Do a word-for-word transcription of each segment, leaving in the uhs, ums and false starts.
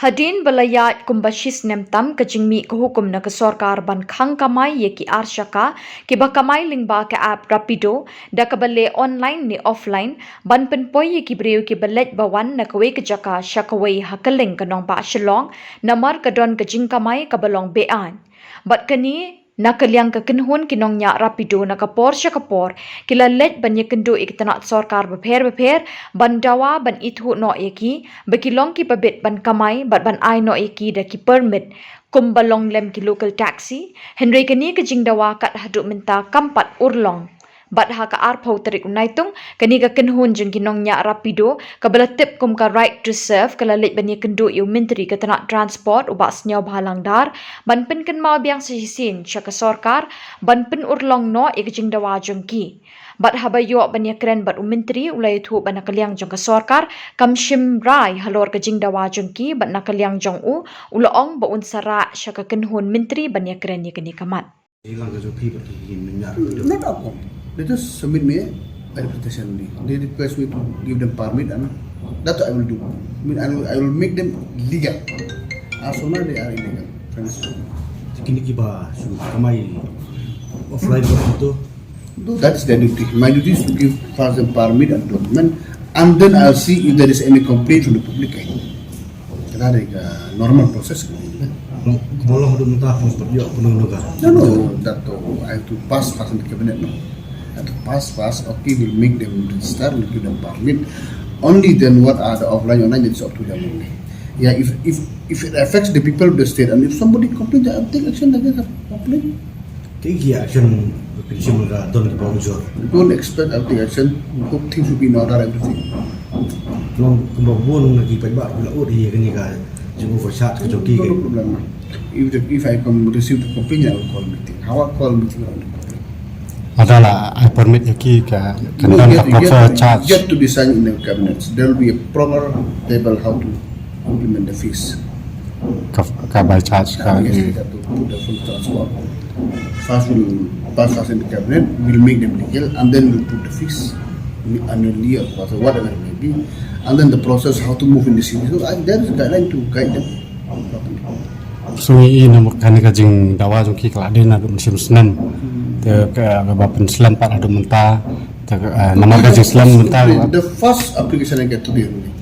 Hadien ba la ïaid kumba shi snem tam ka jingmih ka hukum na ka sorkar ban khang kamai ïa ki ar shaka kiba kamai lyngba ka app Rapido, da kaba leh online ne offline, ban pynpoi ïa ki briew kiba leit ba wan na kawei ka jaka sha kawei ha kylleng ka nongbah Shillong, namar ka don ka jingkamai kaba long be-aiñ. Bad kane na ka liang ka kynhun ki nongñiah Rapido na ka por sha ka por ki la leit ban ïakynduh ïa ki tnat sorkar bapher bapher ban dawa ban ithuh noh ïa ki ba ki long kiba bit ban kamai bad ban ai noh ïa ki da ki permit kumba long lem ki local taxi, hynrei kane ka jingdawa kat haduh mynta kam pat urlong. Bad ha ka arphew tarik u Naitung, kane ka kynhun jong ki nongñiah Rapido kaba la tip kum ka Right to Serve ka la leit ban ïakynduh ïa u Myntri ka tnat Transport, u Bah Sniawbhalang Dhar, ban pynkynmaw biang sa shisien sha ka sorkar ban pynurlong noh ïa ka jingdawa jong ki. Bad haba ïoh ban ïakren bad u Myntri, u la ïathuh ba na ka liang jong ka sorkar kam shim rai halor ka jingdawa jong ki, bad na ka liang jong u, u la ong ba un sa rah sha ka kynhun Myntri ban ïakren ïa kane ka mat. Hilang ka jong phi bad ki nongñiah Rapido. Not a problem. They just submit me a representation only. They request me to give them permit and that I will do. I mean, I will, I will make them legal. As of now, they are illegal. Friends. Kine kiba shu kamai offline ba tu. No, that's their duty. My duty is to give first the permit and document, and then I'll see if there is any complaint from the public. Kata dei ka normal process. Kumba long haduh mynta phi pat ïoh pynlong ïa ka? No, no, that, uh, I have to pass first in the cabinet, no? I have to pass first, okay, we'll make them register, we'll give them permit. Only then what are the offline, online, it's up to them only. Yeah, if, if, if it affects the people of the state, and if somebody complains, I'll take action against the complaint. Kaei ki action ba phin shim, lada don kiba ujor? Don't expect I'll take action. Hope things will be in order, everything. Long kumba bun na ki paidbah ki la ud ïa kane ka jing overcharge ka jong ki. No, no problem. If the, if I come receive the complaint, I will call meeting. How I call meeting, I will call. Lada la ai permit ïa ki, ka, kan don ka proper charge? Yet to be signed in the cabinet. There will be a proper table how to implement the fees. Ka, ka by charge ka. Yes, we have to put the full transport. First we'll pass as in the cabinet, we'll make them legal, and then we'll put the fees annually or quarter, whatever it may be. And then the process how to move in the city. So I, there is a guideline to guide them properly. So ngi i namar kane ka jingdawa jong ki ka la dei naduh mynshem snem. Te ka, kaba pynslem pat haduh mynta. Te, eh, namar ka jingslem mynta. The first application I get today only.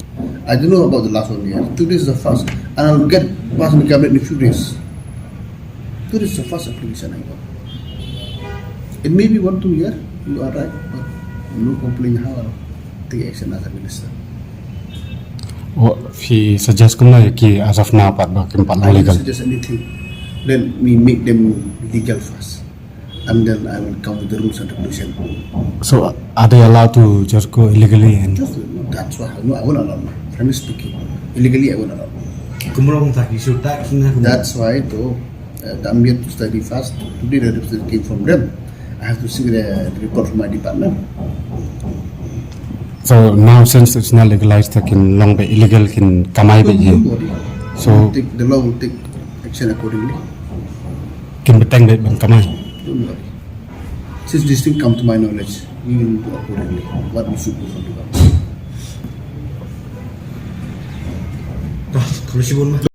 I don't know about the last one year. Today is the first. And I'll get passed in the cabinet in a few days. Today is the first application I got. It may be one, two year, you are right, but no complaint, how I'll take action as a minister. Phi suggest kumno ïa ki as of now pat ba kim pat long legal? I don't suggest anything. Let me make them legal first. And then I will come with the rules and regulation. So, are they allowed to just go illegally and... Just, no, that's why, no, I won't allow. Frankly speaking, illegally, I won't allow. Kumno ong ta ki issue tax na kumno? That's why, though, uh, I'm yet to study first. Today, the representative came from them. I have to see the, the report from my department. So now, since it's not legalized, they can long be illegal, can kamai be. Don't worry. So the law will take action accordingly. Kin bteng beit ban kamai. Don't worry. Since this thing come to my knowledge, we will do accordingly. What we should do from the government. Dah, kalau si bun mah.